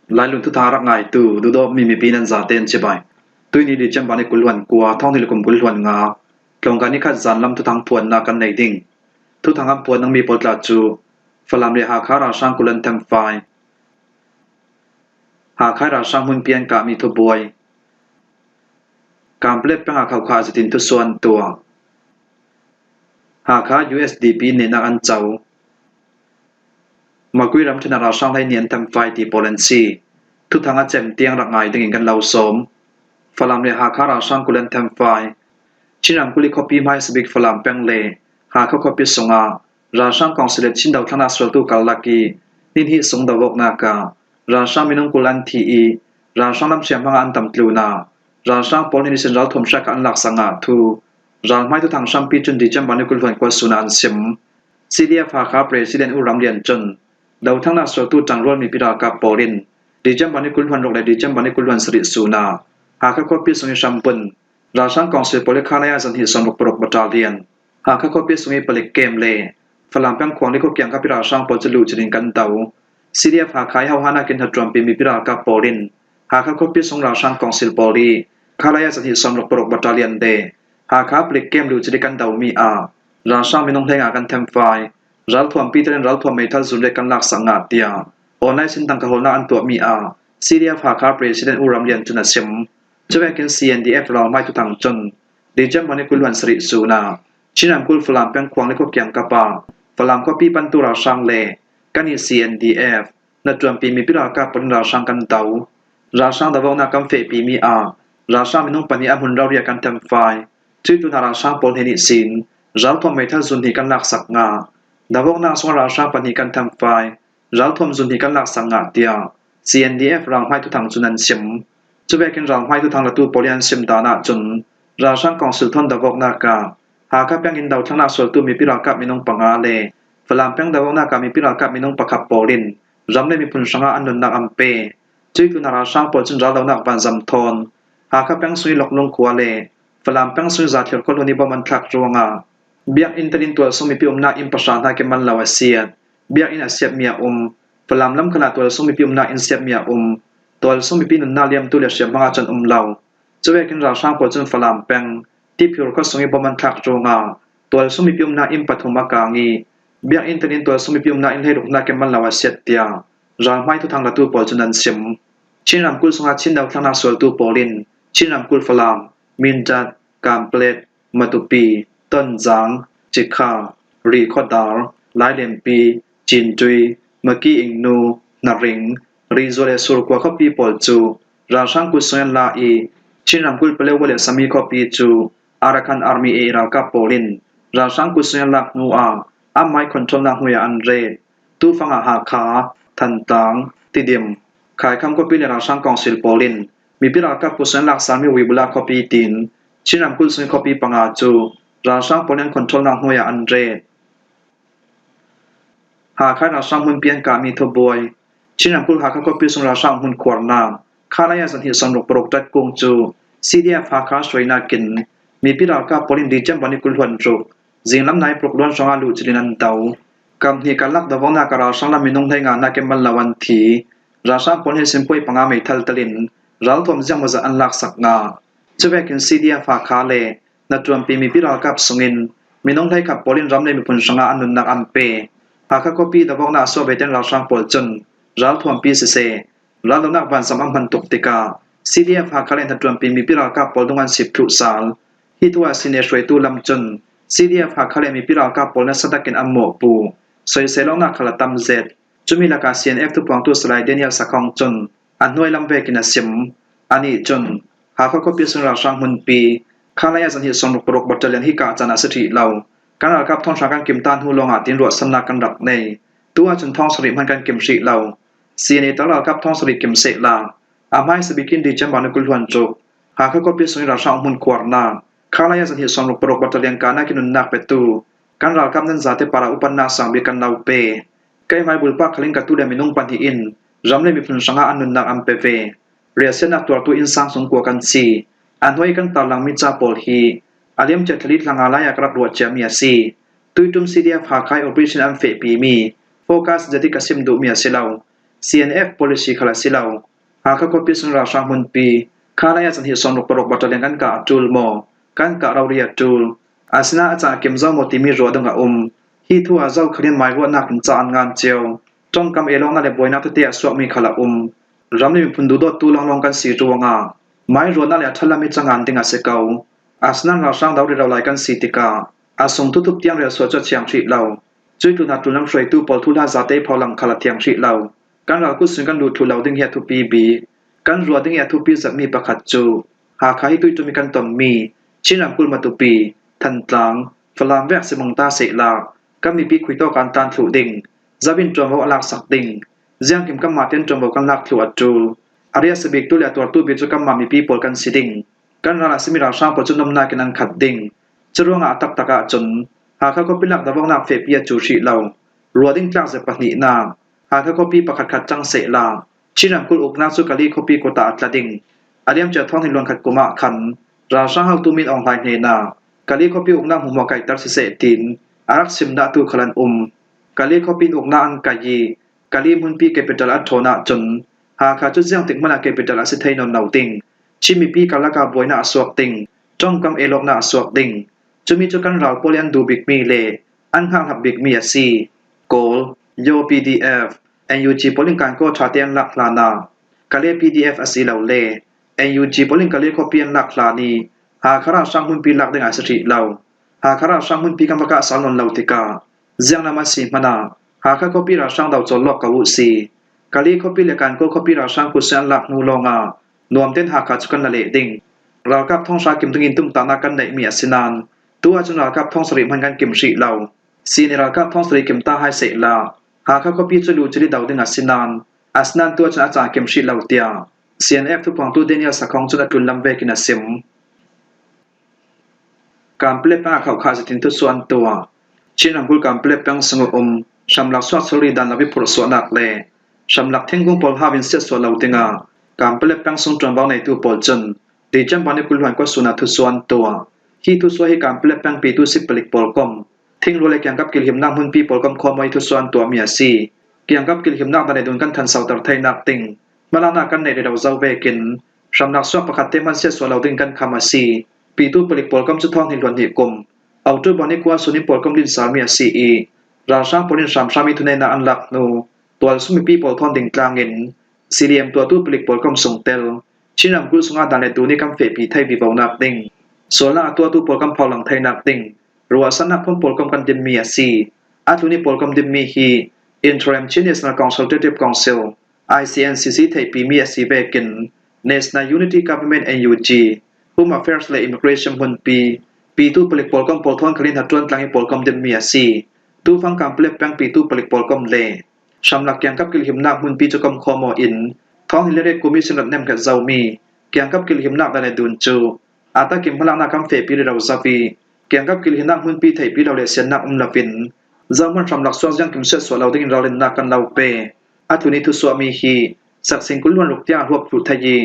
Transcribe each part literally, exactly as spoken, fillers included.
Lailung thuthang a rak ngaitu duhdawtmi mipi nan zate in cibai. Tuini December ni kul hluan kua, thawng hnih le kum kul hluan nga, tlawngkai ni khat zan lam thuthang phuanna kan nei ding. Thuthang an phuan dingmi pawl tla cu Falam le Hakha ralhrang kul an themfai. Hakha ralhrang hmunpi an kahmi thubuai. Kanpetlet peng ah khauhkha a zitin thusuan tuah. Hakha U S D P in nehnak an co. Makui ramṭhen ah ralhrang hleihnih an themfai ti pawl an si. Thuthang a cem tiang rak ngai dingin kan lo sawm. Falam le Hakha ralhrang kul an themfai. Chin ramkulh i khuapi hmaisabik Falam peng le Hakha khuapi sungah ralhrang kawngsil le Chin dothlennak sualtu karlak i ni hnih sung do awknak ah ralhrang minung kul an thi i ralhrang lam hriamhmang ah an tam tlun ah ralhrang pawl nih nisin ralthuam hriak kha an laksak ngah thu ralhmai thuthang hrampi cun December ni kul hluan kua sun ah an sim. C D F Hakha President U Ram Lian cun dothlennak sualtu ṭangrual mipi ralkap pawl in December ni kul hluan ruk le December ni kul hluan sarih sun ah Hakha khuapi sung i hrambun ralhrang kawngsil pawl i Khalaya zahnih sawmruk paruk battalion, Hakha khuapi sung i palik kem le Falam peng khuang le khuakiang khuapi ralhrang pawl cu luhcil in kan do. C D F Hakha i hohaknak in hnaṭuanpi mipi ralkap pawl in Hakha khuapi sung ralhrang kawngsil pawl i Khalaya zahnih sawmruk paruk battalion le Hakha palik kem luhcil i kan domi ah ralhrang minung hleinga kan themfai. Ralthuampi tein ralthuam meithal zun le kan laksak ngah tiah online sin tangka hawlnak an tuahmi ah C D F Hakha President U Ram Lian cun a sim. Cuvekin C N D F ralhmai thuthang cun December ni kul hluan sarih sun ah Chin ramkulh Falam peng khuang le khuakiang kap ah Falam khuapi pantu ralhrang le kan i C N D F hnaṭuanpi mipi ralkap pawl in ralhrang kan do. Ralhrang do awknak kan fehpimi ah ralhrang minung pahnih a hmun rori ah kan themfai. Cuih tlunah ralhrang pawl hnen ihsin ralthuam meithal zun hnih kan laksak ngah. Do awknak sungah ralhrang pahnih kan themfai. Ralthuam zun hnih kan laksak ngah tiah C N D F ralhmai thuthang cun an sim. Cuvekin ralhmai thuthang latu pawl i an sim dan ahcun ralhrang kawngsil thawn do awknak ah Hakha peng in dothlennak sualtu mipi ralkap minung panga le Falam peng do awknak ah mipi ralkap minung pakhat pawl in ram le miphun hrangah an nunnak an pe. Cuih tlunah ralhrang pawl cun raldonak vanzam thawn Hakha peng sung i Loklung khua le Falam peng sung i Zathlir khua hlun i bom an thlak ruangah biakinn telin tualsung mipi umnak inn pahra hna ke man lo a siat. Biakinn a siatmi a um. Falam lam khalah tualsung mipi umnak inn siatmi a um. Tualsung mipi nunnak liamtu le hriamhmang ah cun um lo. Cuvekin ralhrang pawl cun Falam peng Tiphir khua sung i bom an thlak ruangah tualsung mipi umnak inn pathum a kang i biakinn telin tualsung mipi umnak inn hleiruk hna ke man lo a siat tiah ralhmai thuthang latu pawl cun an sim. Chin ramkulh sungah Chin dothlennak sualtu pawl in Chin ramkulh Falam, Mindat, Kanpetlet, Matupi, Tonzang, Cikha, Rihkhawdar, Lailempi, Cintui, Maki Ingnu, Naring, Rihzual le Surkua khuapi pawl cu ralhrang kut sung an lak i Chin ramkulh Paletwa le Sami khuapi cu Arakan Army A A ralkap pawl in ralhrang kut sung an lak hnu ah anmai controlnak hnuai ah an ret. Tufang ah Hakha, Thantlang, Tidim, Khaikham khuapi le ralhrang kawngsil pawl in mipi ralkap kut sung an laksalmi Wibula khuapi tiin Chin ramkulh sung i khuapi panga cu ralhrang pawl in an controlnak hnuai ah an ret. Hakha ralhrang hmunpi an kahmi thubuai. Chin ramkulh Hakha khuapi sung ralhrang hmun khuarnak Khalaya zahnih sawmruk paruk ṭatkung cu C D F Hakha hruainak in mipi ralkap pawl in December ni kul hluan ruk zinglam nai paruk luan hrawngah luhcil in an do. Kam hnih karlak do awknak ah ralhrang lam minung hleinga hna ke man lo an thi. Ralhrang pawl nih sinpuai panga meithal telin ralthuam ziangmawzat an laksak ngah. Cuvekin C D F Hakha le hnaṭuanpi mipi ralkap sungin minung hleikhat pawl in ram le miphun hrangah an nunnak an pe. Hakha khuapi do awknak a suah ve tein ralhrang pawl cun ralthuampi siseh, raldonak vanzam an hman tuk tikah C D F Hakha le hnaṭuanpi mipi ralkap pawl dung an sip thluh sal. Hi thu a sin i hruaitu lam cun C D F Hakha le mipi ralkap pawl nasa takin an mawhpuh. Soisel awknak khal a tam zet. Cumi lakah C N F thupuangtu Salai Daniel Sakhong cun a hnuai lam vekin a sim. Anih cun Hakha khuapi sung ralhrang hmunpi Khalaya zahnih sawmruk paruk battalion hika caan a si hrih lo. Kan ralkap thawnghrang kan kim ta hnu lawngah tin ruahsannak kan rak nei. Tu ahcun thawng sarih hman kan kim hrih lo. C N A tal ralkap thawng sarih kim sehla a hmaisa bikin December ni kul hluan ruk Hakha khuapi sung i ralhrang hmun khuarnak Khalaya zahnih sawmruk paruk battalion kahnak i nunnak petu kan ralkap nan zate para upatnak sang bik kan lo pe. Keimah bulpak khal in ka tu le minung pahnih in ram le miphun hrangah an nunnak an pe ve. Riahsiatnak tuartu innsang sung kua kan si. A hnuai kan tarlangmi ca pawl hi a liamcia thli tlanga lai ah ka rak ruah ciami a si. Tuiṭum C D F Hakha i operation an fehpimi focus zetik ka sim duhmi a si lo. C N F policy khal a si lo. Hakha khuapi sung ralhrang hmunpi, kha lai a chan hi sawm ruk paruk battalion kan kah a ṭul maw, kan kah rori a ṭul, asinain a chan a kim zo maw timi ruah ding a um. Hi thu a zo khalin mairuahnak in ca an ngan cio. Ṭongkam elawknak le buainak tete a suakmi khal a um. Ram le miphun duhdawttu lawnglawng kan si ruangah mairuahnak le a ṭhalam hi ca ngan ding a si ko. Asinain ralhrang do rero lai kan si tikah a sung thuthup tiang relsuah cu a thiang hrih lo. Cuih tlunah tlunlam hruaitu pawl thuhla zate pholang khal a thiang hrih lo. Kan ral kut sung kan luh thluh lo ding hi a thupi bik. Kan ruah ding hi a thupi zetmi pakhat cu Hakha hi tuih ṭum hi kan tonmi Chin ramkulh Matupi, Thantlang, Falam vek si mawngta sehlaw, kan mipi khui tawk an tlan thluh ding, zo in ṭuanvo a laksak ding, ziangkim kanmah tein ṭuanvo kan lak thluh a ṭul. A riahsa biktu le a tuartu bik cu kanmah mipi pawl kan si ding. Kan ral a simi ralhrang pawl cu nomnak in an khat ding. Curuangah a taktak ahcun Hakha khuapi lak dovawknak fehpi a cu hrih lo. Ruah ding tlak zet pahnihnak, Hakha khuapi pakhatkhat ṭang sehla, Chin ramkulh uknak cu Kali khuapi kut ah a tla ding. A liamcia thawng hnih luan khat kum ah khan ralhrang hotu Min Aung Hlaing hnenah Kali khuapi uknak hmuhmuah kaihter siseh tiin a rak simdahtu khal an um. Kali khuapi in uknak an kaih i Kali hmunpi capital a ṭhawn ahcun Hakha cu ziangtik hmanh ah capital a si thei nawn lo ding. Chin mipi karlak ah buainak a suak ding, ṭongkam elawknak a suak ding. Cumi cu kan ral pawl i an duh bikmi le an hngakhlap bikmi a si. Kawl, Yaw P D F, N U G pawl in Kankaw ṭha te an lak hlanah, Kale P D F asilole N U G pawl in Kale khuapi an lak hlan i Hakha ralhrang hmunpi lak ding a si hrih lo. Hakha ralhrang hmunpi kan va kah sal nawn lo tikah, zianglam a si hmanh ah Hakha khuapi ralhrang do cawl lawk ko uh si. Kale khuapi le Kankaw khuapi ralhrang kut sung an lak hnu lawngah nuam tein Hakha cu kan la leh ding. Ralkap thawng hra kim dingin tumtahnak kan neihmi a si nain, tu ahcun ralkap thawng sarih hmanh kan kim hrih lo. C N A ralkap thawng sarih kim ta hai sehla, Hakha khuapi cu luhcil i do ding a si nain, asinain tu ahcun a caan kim hrih lo, tiah C N F thuphuangtu Daniel Sakhong cun a tlunlam vekin a sim. Kanpetlet peng ah khohkha zetin thusuah an tuah. Chin ramkulh Kanpetlet peng sung a um hramlak suak thilri dan lo i phurhsuahnak le hramlak thingkung pawl hau in siatsuah lo dingah Kanpetlet peng sung ṭuanvo neitu pawl cun December ni kul hluan kua sun ah thusuah an tuah. Hi thusuah hi Kanpetlet peng pitu si palik pawlkom, thingrua le kiangkap kilhimnak hmunpi pawlkom khawm aw i thusuah an tuahmi a si. Kiangkap kilhimnak dan le dun kan thansoter theinak ding hmalaknak kan neih rero zo vekin hramlak suak pakhat te hman siatsuah lo ding kan kham a si. Pitu palik pawlkom cu thawng hnih hluan hnih kum October ni kua sun in pawlkom dinsalmi a si i ralhrang pawl in hramhram i thuneihnak an lak hnu tualsung mipi pawl thawn ding tlangin C D M tuahtu palik pawlkom sung tel Chin ramkulh sungah dan le dun i kan fehpi thei vivonak ding, sualnak a tuahtu pawlkom pholang theinak ding ruahsannak phun pawlkom kan dinmi a si. A tlun i pawlkom dinmi hi Interim Chin National Consultative Council, I C N C C, theihpimi a si vekin National Unity Government, N U G, Home Affairs le Immigration hmunpi pitu palik pawlkom pawl thawn khalin hnaṭuan tlang i pawlkom dinmi a si. Tufang Kanpetlet peng pitu palik pawlkom le hramlak kiangkap kilhimnak hmunpi cu komkhawm aw in thawng hnih le riat kum i sinrat nemkhat zomi kiangkap kilhimnak dan le dun cu a takim hmalaknak kan fehpi rero zo i kiangkap kilhimnak hmunpi theihpi lo le siannak um loin zohman hramlak suak ziangkim siatsuah lo dingin ralrinnak kan lo pe. A tlun i thusuahmi hi saksing kul hluan ruk tiang a hluap thluh thei i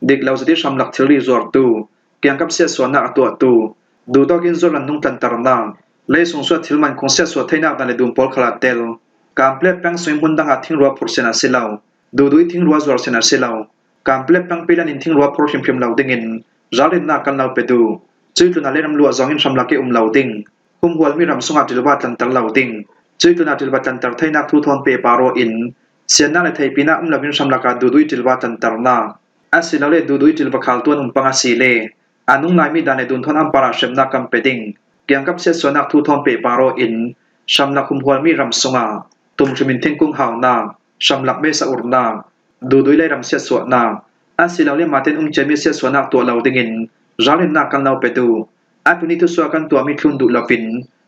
dik lo zet i hramlak thilri zuartu, kiangkap siatsuahnak a tuahtu, duhdawk in zuarlan nung tlanternak, lei sungsuah thil mankhung siatsuah theinak dan le dun pawl khal a tel. Kanpetlet peng sung i hmun dang ah thingrua phurh sin a si lo, duhduh i thingrua zuar sin a si lo. Kanpetlet peng pilan in thingrua phurh hrimhrim lo dingin ralrinnak kan lo pe duh. Cuih tlunah leiram luah zong in hramlak i um lo ding. Humhualmi ram sungah ṭilva tlanter lo ding. Cuih tlunah ṭilva tlanter theinak thu thawn pehpar aw in siannak le theihpinak um loin hramlak ah duhduh i ṭilva tlanternak, asilole duhduh i ṭilva khaltu an um pang a si le a nung laimi dan le dun thawn an parah hremnak kan pe ding. Kiangkap siatsuahnak thu thawn pehpar aw in hramlak humhualmi ram sungah tumhrim in thingkung haunak, hramlak mesa urnak, duhduh i leiram siatsuahnak, asilole maten um ciami siatsuahnak tuah lo dingin ralrinnak kan lo pe duh. A tlun i thusuah kan tuahmi thlun duh loin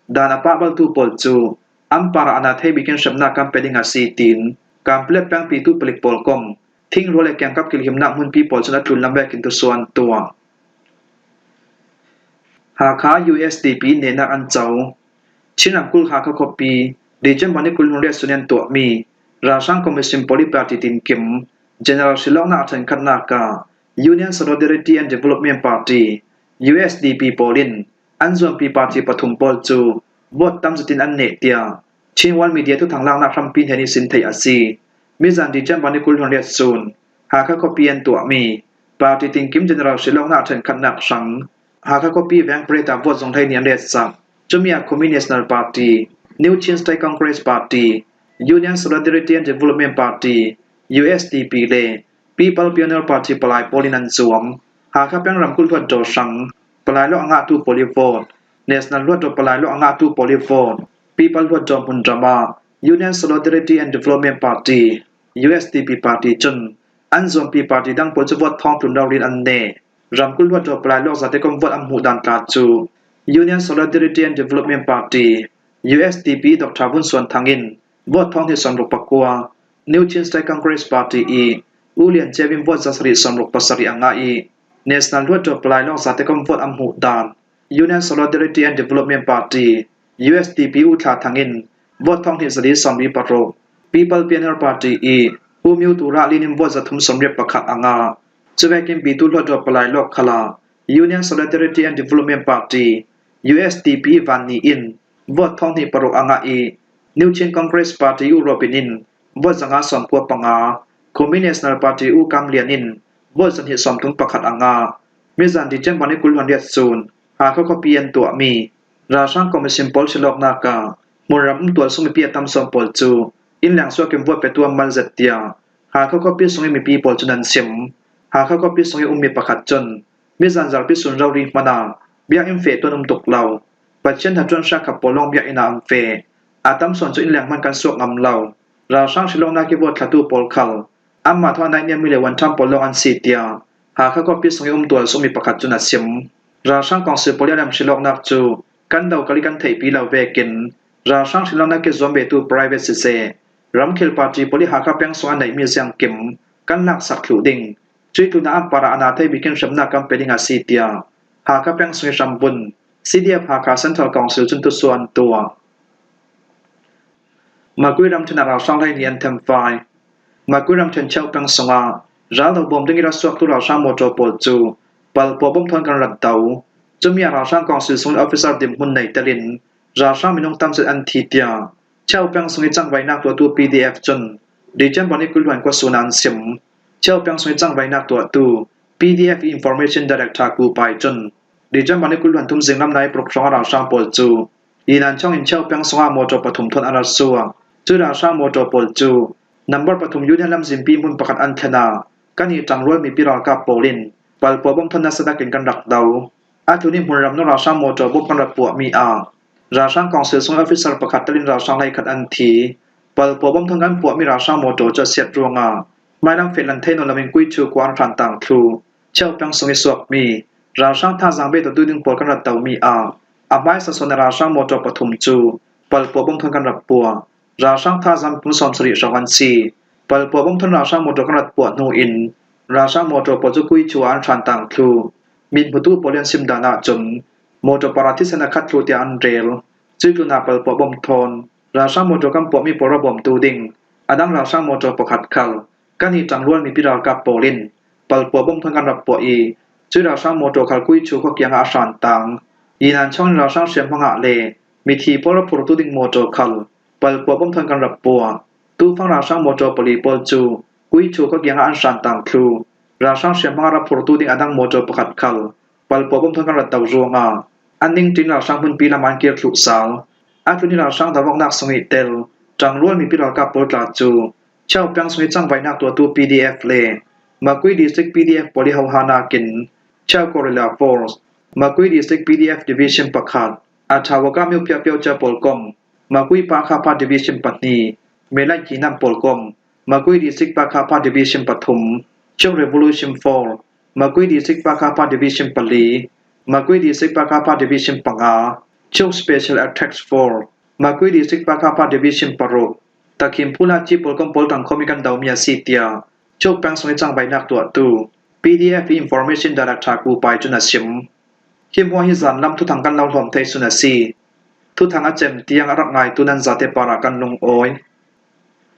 dan a pahbaltu pawl cu an parah a na thei bikin hremnak kan pe ding a si, tiin Kanpetlet peng pitu palik pawlkom thingrua le kiangkap kilhimnak hmunpi pawl cun a tlunlam vekin thusuah an tuah. Hakha U S D P in nehnak an co. Chin ramkulh Hakha khuapi December ni kul hluan riat sun in an tuahmi ralhrang commission pawl i party tinkim general hrilawknak a ṭhenkhatnak ah Union Solidarity and Development Party, U S D P, pawl in an zuampi party pathum pawl cu vote tam zetin an neh, tiah Chin World Media thuthang laknak hrampi hnen i sin theih a si. Mizan December ni kul hluan riat sun Hakha khuapi an tuahmi party tingkim general hrilawkna a ṭhenkhatnak hrang Hakha khuapi veng parade ah vote zong hleihnih an retsak. Cumi ah Khumi National Party, New Chin State Congress Party, Union Solidarity and Development Party, U S D P le People Pioneer Party palai pawlin an zuam. Hakha peng ramkulh hluttaw hrang palai lawk a ngahtu pawl i vote, National hluttaw palai lawk a ngahtu pawl i vote, People hluttaw hmunrama Union Solidarity and Development Party, U S D P party cun an zuampi party dang pawl cu vote thawngtlun rori in an neh. Ramkulh hluttaw palai lawk zate kom vote an hmuh dan tla cu Union Solidarity and Development Party, U S D P, Doctor Vun Suan Thang in vote thawng hnih sawmruk pakua, New Chin State Congress Party i U Lian Ceu in vote zasarih sawmruk pasarih a ngah i, National hluttaw palai lawk zate kom vote an hmuh dan Union Solidarity and Development Party, U S D P, U Thla Thang in vote thawng hnih zali sawmli paruk, People Pioneer Party i U Myu Tu Rah Lin in vote zathum sawmriat pakhat a ngah. Cuvekin Bitu hluttaw palai lawk khalah Union Solidarity and Development Party, U S D P, Van Ni in vote thawng hnih paruk a ngah i, New Chin Congress Party U Robin in vote zanga sawmkua panga, Khumi National Party U Kam Lian in vote zahnih sawmthum pakhat a ngah. Mizan December ni kul hluan riat sun Hakha khuapi an tuahmi ralhrang commission pawl hrilawknak ah hmunram um tualsung mipi a tam sawn pawl cu inn leng suak in vote petu an mal zet tiah Hakha khuapi sungih mipi pawl cun an sim. Hakha khuapi sungih ummi pakhat cun mizan zarhpi sun rori hmanh ah biakinn fehtu an um tuk lo. Pathian hnaṭuan hriak khat pawl lawng biakinn ah an feh. A tam sawn cu inn leng hmanh kan suak ngam lo. Ralhrang hrilawknak i vote thlatu pawl khal anmah thawn a naihniammi le wanṭam pawl lawng an si tiah Hakha khuapi sungih um tualsungmi pakhat cun a sim. Ralhrang kawngsil pawl i a rem hrilawknak cu kan do kal i kan theihpi lo vekin ralhrang hrilawknak i zuam vetu private siseh, ramkhel party pawl i Hakha peng sungah a neihmi ziangkim kan laksak thluh ding, cuih tlunah an parah a na thei bikin hremnak kan pe ding a si tiah Hakha peng sungih hrambun C D F Hakha Central Council cun tusuan tuah. Makui ramṭhen ah ralhrang hleihnih an themfai. Makui ramṭhen Cheu peng sungah raldo bawm ding i ra suaktu ralhrang mawṭaw pawl cu palpuah bawm thawn kan rat do. Cumi ah ralhrang kawngsil sung le officer dinhmun nei telin ralhrang minung tam zet an thi tiah Cheu peng sung i cangvaihnak tuahtu P D F cun December ni kul hluan kua sun ah an sim. Cheu peng sung i cangvaihnak tuahtu P D F Information Director Ku Pai cun December ni kul hluan thum zinglam nai paruk hrawng a ralhrang pawl cu Yinan chawngin Cheu peng sungah mawṭaw pathum thawn an rak suak. Cu ralhrang mawṭaw pawl cu number pathum Union lamzinpi hmun pakhat an thlen ah kan i ṭangrual mipi ralkap pawl in palpuah bawm thawn nasa takin kan rak do. A tlun i hmunram nu ralhrang mawṭaw bawm kan rak puahmi ah ralhrang kawngsil sung officer pakhat telin ralhrang hleikhat an thi. Palpuah bawm thawn kan puahmi ralhrang mawṭaw cu a siat ruangah hmailam feh lan thei nawn loin Kuichu khua an hran tang thluh. Cheu peng sung i suakmi ralhrang thazaang ve tuahtu ding pawl kan rak domi ah a hmaisa sawn ah ralhrang mawṭaw pathum cu palpuah bawm thawn kan rak puah. Ralhrang thazaang pum sawmsarih hrawng an si. Palpuah bawm thawn ralhrang mawṭaw kan rak puah hnu in ralhrang mawṭaw pawl cu Kuichu ah an hran tang thluh. Mithmutu pawl i an sim dan ahcun mawṭaw para thisen a khat thluh tiah an rel. Cuih tlunah palpuah bawm thawn ralhrang mawṭaw kan puahmi pawl ra bawmtu ding a dang ralhrang mawṭaw pakhat khal kan i ṭangrual mipi ralkap pawl in palpuah bawm thawn kan rak puah i, cuih ralhrang mawṭaw khal Kuichu khua kiangah a hran tang. Yinan chawngin ralhrang hriamhma ngah le mithi pawl rak phurtu ding mawṭaw khal palpuah bawm thawn kan rak puah. Tufang ralhrang mawṭaw pali pawl cu Kuichu khua kiangah an hran tang thluh. Ralhrang hriamhma ngah rak phurtu ding a dang mawṭaw pakhat khal palpuah bawm thawn kan rak do ruangah an ningṭin ralhrang hmunpi lam ah an kir thluh sal. A tlun i ralhrang doawknak sung i tel ṭangrual mipi ralkap pawl tla cu Cheu peng sung i cangvaihnak tuahtu P D F le Makui District P D F pawl i hohanakin Cheu Guerrilla Force, Makui District P D F Division pakhat, Athawaka Myophya Pyocha pawl kom, Makui Pakhapa Division pahnih, Melai Kinam pawl kom, Makui District Pakhapa Division pathum, Chuk Revolution Force, Makui District Pakhapa Division pali, Makui District Pakhapa Division panga, Chuk Special Attacks Force, Makui District Pakhapa Division paruk, Takhin Phula Chi pawl kom pawl ṭangkhawm i kan domi a si tiah Cheu peng sung i cangvaihnak tuahtu P D F Information Director Ku Pai cun a sim. Hi hmuah hi zanlam thuthang kan lo hlawm thei sun a si. Thuthang a cem tiang a rak ngaitu nan zate parah kan lungawi.